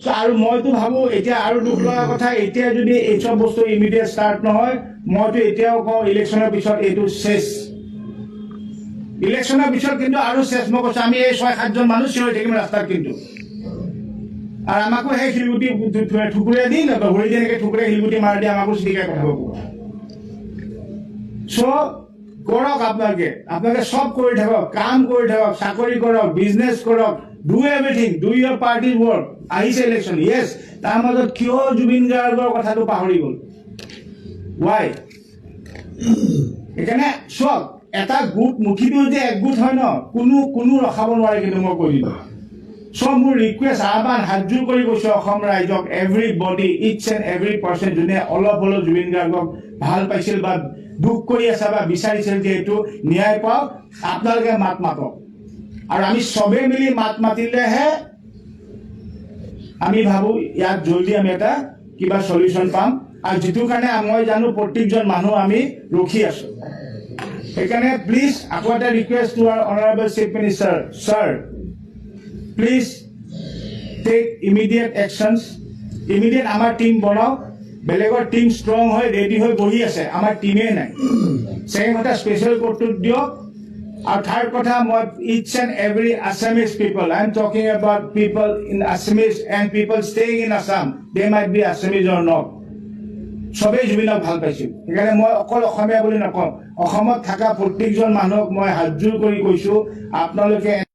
So, আৰু মইতো ভাবো এতিয়া আৰু দুখ লগা কথা, এতিয়া যদি এই চব বস্তু ইমিডিয়েট ষ্টাৰ্ট নহয়, মইতো এতিয়াও কওঁ, ইলেকশ্যনৰ পিছত এইটো শেষ। ইলেকশ্যনৰ পিছত কিন্তু আৰু শেষ। মই কৈছো, আমি এই ছয় সাতজন মানুহ চিঞৰি থাকিম ৰাস্তাত কিন্তু। আৰু আমাকো সেই শিলগুটি ঠুকুৰীয়া দি, ভৰি দি এনেকে ঠুকুৰীয়া শিলগুটি মাৰি দি আমাকো চিটিকাই পঠাব। চ' কৰক আপোনালোকে, আপোনালোকে চব কৰি থাকক, কাম কৰি থাকক, চাকৰি কৰক, বিজনেছ কৰক, do everything, do your party work. আহিছে ইলেকশ্যন, য়েছ, তাৰ মাজত কিয় জুবিন গাৰ্গৰ কথাটো পাহৰি গ'ল? ৱাই? সেইকাৰণে চাওক, এটা গোট মুঠিটো যে একগোট হয় ন, কোনো কোনো ৰখাব নোৱাৰে কিন্তু, মই কৈ দিলো। চ' মোৰ ৰিকুৱেষ্ট, আহ্বান, হাতযোৰ কৰি কৈছো অসম ৰাইজক, everybody, each and every person, যোনে অলপ হ'লেও জুবিন গাৰ্গক ভাল পাইছিল বা দুখ কৰি আছে বা বিচাৰিছিল যে এইটো ন্যায় পাওক, আপোনালোকে মাত মাতক। আৰু আমি চবে মিলি মাত মাতিলেহে আমি ভাবো ইয়াত জলদি আমি এটা কিবা চলিউশ্যন পাম। আৰু যিটো কাৰণে মই জানো প্ৰত্যেকজন মানুহ আমি ৰখি আছো। সেইকাৰণে প্লিজ, আকৌ এটা request to our honourable Chief Minister sir, please take immediate actions, immediate. আমাৰ টীম বনাওক। বেলেগৰ টীম ষ্ট্ৰং হৈ ৰেডি হৈ বহি আছে, আমাৰ টীমেই নাই। ছেকেণ্ড কথা, স্পেচিয়েল কোৰ্টটোত দিয়ক। আৰু থাৰ্ড কথা, মই each and every Assamese people, I am talking about people in Assamese and people staying in Assam, they might be Assamese or not, চবেই জুবিনক ভাল পাইছিল। সেইকাৰণে মই অকল অসমীয়া বুলি নকওঁ, অসমত থকা প্ৰত্যেকজন মানুহক মই হাতযোৰ কৰি কৈছো, আপোনালোকে